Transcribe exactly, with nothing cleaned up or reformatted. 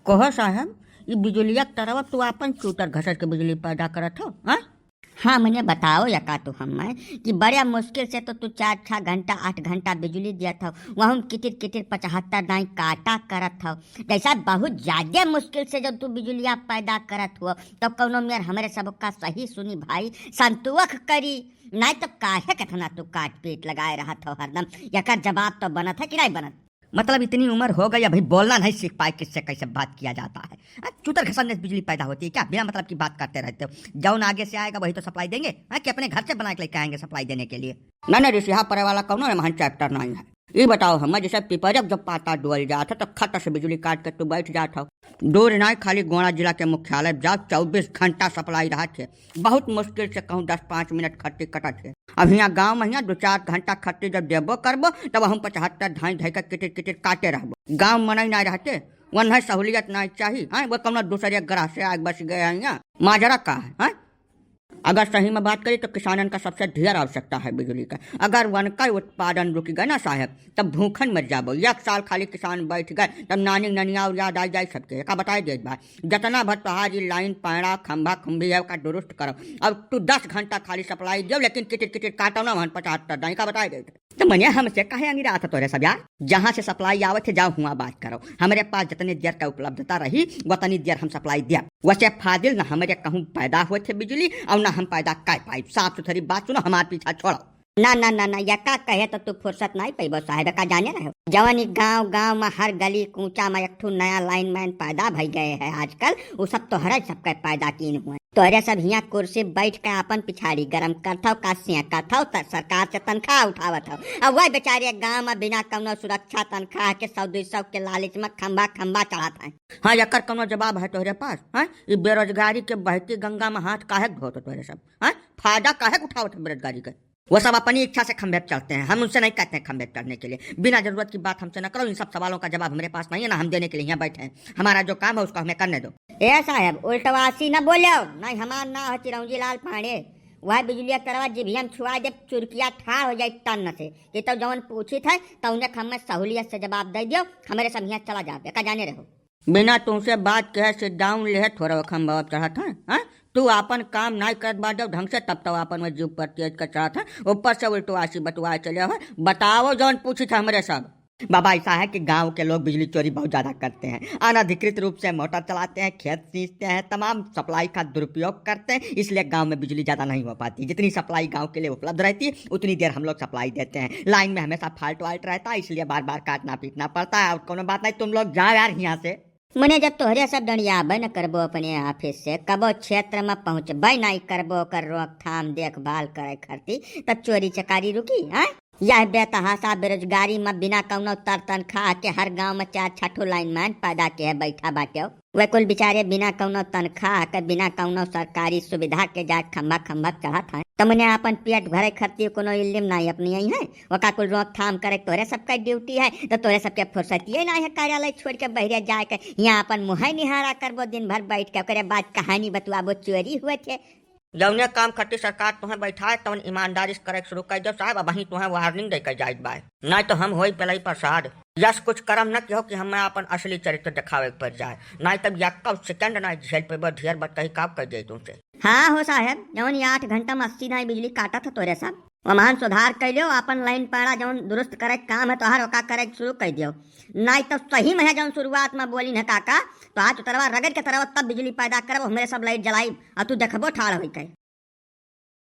कहो साहब, ई बिजुलिया के तरवा तू आपन चूतर घसर के बिजुली पैदा करत हो, हाँ? हाँ, मने बताओ यका तू हम्मे कि बड़े मुश्किल से तो तू चार छह घंटा, आठ घंटा बिजुली दियत हो, वहूँ किटिर किटिर पचहत्तर दाई काटा करत हो। जैसा बहुत ज्यादा मुश्किल से जब तू बिजुलिया पैदा करत हो, तो कौनो मेर हमरे सबका सही सुनी भाई, संतुवख करी, नाहीं तो काहे कथना तू काट पीट लगाए रहत हो हरदम। यकर जवाब तो बनत है कि नाहीं बनत? मतलब इतनी उम्र हो गई, अभी बोलना नहीं सीख पाए, किससे कैसे बात किया जाता है। हाँ, चूतर घसरने से बिजली पैदा होती है क्या? बिना मतलब की बात करते रहते हो। जौन आगे से आएगा वही तो सप्लाई देंगे, हाँ, कि अपने घर से बना के लेके आएंगे सप्लाई देने के लिए? नहीं, नहीं, रिसिहा पड़े वाला कौनो एमहन चैप्टर नहीं है। ई बताओ हमें, जैसे पिपरक जब पाता डोल जात है तो खट से बिजली काट के तू बैठ जात हो। दूर नहीं, खाली गोंडा जिला के मुख्यालय जाओ, चउबीस घंटा सप्लाई रहत है। बहुत मुश्किल से कहूँ दस पाँच मिनट खट्टी कटत है। अब हियाँ गाँव में हियाँ दो चार घंटा खट्टी जब देबो करबो, तब हम पचहत्तर धाई धाई का किटिर किटिर काटे रहबो। गाँव मनई ना रहते, वन्हे सहूलियत ना चाही, हाँ, वो कौनो दूसरे ग्रह से आग बस गए हैं यहाँ। माजरा का है, हाँ? अगर सही में बात करी तो किसानन का सबसे ढेर आवश्यकता है बिजली का। अगर वनका उत्पादन रुक गए ना साहब, तब भूखन मर जाबो। एक साल खाली किसान बैठ गए, तब नानी ननिया और याद आ जाए सबके। का बताए देत बा, जतना भर तोहार ई लाइन, पैड़ा, खंभा, खंभी है, ओका दुरुस्त करो। अब तू दस घंटा खाली सप्लाई दियो, लेकिन किटिर किटिर काटो ना, वहन पचहत्तर दाई का बताए देत। तो मने हमसे काहे अंगिरा था तोरे सब यार? जहाँ से सप्लाई आवत है, जाओ हुआ बात करो। हमरे पास जितनी देर का उपलब्धता रही, उतनी देर हम सप्लाई दिया। वैसे फाजिल ना हमरे कहूँ पैदा होत है बिजली और ना हम पैदा कर पाई। साफ सुथरी बात सुनो, हमार पीछा छोड़ो। ना, ना, ना, ना, यका कहे तो तू फुर्सत नाहीं पइबो साहेब, का जाने रहो। जवन ई गाँव, गाँव में हर गली कूचा में एक ठो नया लाइनमैन पैदा भई गए है आजकल, उ सब तोहरे सबके पैदा कीन हुए। तोहरे सब हियाँ कुर्सी बैठ के आपन पिछाड़ी गरम करत हौ, का सेंकत हौ, त सरकार से तनख्वाह उठावत हौ। अब वह बेचारे गाँव में बिना कौनो सुरक्षा तनख्वाह के सौ दुई सौ के लालच में खंभा खंभा चढ़त हैं। हाँ, एकर कौनो जवाब है तोहरे पास? हाँ, ई बेरोजगारी के बहती गंगा में हाथ काहे धोत हो तोहरे सब? हाँ, फायदा काहे उठावत है बेरोजगारी के? वो सब अपनी इच्छा से खंभे पे चढ़ते हैं, हम उनसे नहीं कहते हैं खंभे पे चढ़ने के लिए। बिना जरूरत की बात हमसे न करो, इन सब सवालों का जवाब हमारे पास नहीं है, ना हम देने के लिए यहाँ बैठे हैं। हमारा जो काम है उसको हमें करने दो। ए साहब, उल्टवासी न बोलो, नहीं हमार नाम है चिरौंजी लाल पांडे। वह बिजुलिया तरवा जिभिया में छुआ दे, चुरकिया ठाढ़ हो जाए तन से। कि तो जौन पूछित है, तो उन्हें हमें सहूलियत से जवाब दे दियो, हमारे सब यहाँ चला जाबे, का जाने रहो। बिना तुमसे बात कहे sit down लेहे थोड़ा खंभवा चढ़त है, हाँ? तू आपन काम नाई करत बाटे ढंग से, तब तो आपन में जीव पर तेज कर चढ़त है, ऊपर से उल्टवासी बतुआए चले हो। बताओ जौन पूछित है हमरे सब। बाबा, ऐसा है कि गांव के लोग बिजली चोरी बहुत ज्यादा करते हैं, अनधिकृत रूप से मोटर चलाते हैं, खेत सींचते हैं, तमाम सप्लाई का दुरुपयोग करते हैं, इसलिए गांव में बिजली ज्यादा नहीं हो पाती। जितनी सप्लाई गांव के लिए उपलब्ध रहती, उतनी देर हम लोग सप्लाई देते हैं। लाइन में हमेशा फाल्ट वाल्ट रहता है, इसलिए बार बार काटना पीटना पड़ता है। और कोनो बात नहीं, तुम लोग जाओ यार यहाँ से। मने जब तोहरे सब डंडियाबे न करबो अपने ऑफिस से, कबो क्षेत्र में पहुँचबे नाई करबो, ओकर रोकथाम देखभाल करे खातिर, तब चोरी चकारी रुकी, हाँ? यह बेतहासा बेरोजगारी में बिना कौनो तर तनख्वाह के हर गांव में चार छह ठो लाइनमैन पैदा के बैठा बाटे। वे कुल बेचारे बिना कौनो तनख्वाह के, बिना कौनो सरकारी सुविधा के जाए खंभा खंभा चढ़त हैं। तो मने अपन पेट भरे खातिर कोनो इल्म नाई अपनी आई है। ओका कुल रोकथाम करे तोरे सबके ड्यूटी है, तो तोरे सबके फुर्सतिये ना है कार्यालय छोड़ के बहरे जाए के, यहाँ अपन मुँह निहारा करबो दिन भर बैठ के, ओकरे बाद कहानी बतुआबो चोरी हुए थे। जौने काम खातिर सरकार तुम्हें बैठाए, तौन ईमानदारी से करे शुरू कर दो साहब, अबहीं तुम्हें वार्निंग देकर जाइत बा, नहीं तो हम होई पेलई प्रसाद। यस कुछ करम न किहो कि हमें अपन असली चरित्र दिखावे के पड़ जाए, नहीं तब यक्का सेकंड ना झेल पेबो, ढेर बतकही का कर दे तुमसे। हाँ हो साहेब, जौन ये आठ घंटा में अस्सी नाई बिजली काटत है तोरे सब, ओमहन सुधार कर लियो, अपन लाइन पाड़ा जौन दुरुस्त करे के काम है तोहार, ओका करे के शुरू कर दियो। नाई तो सही में है जौन शुरुआत में बोली न काका, तो आज उतरवा रगड़ के तरवा तब बिजली पैदा करब, हमरे सब लाइट जलाई, और तू देखबो ठाड़ होई के।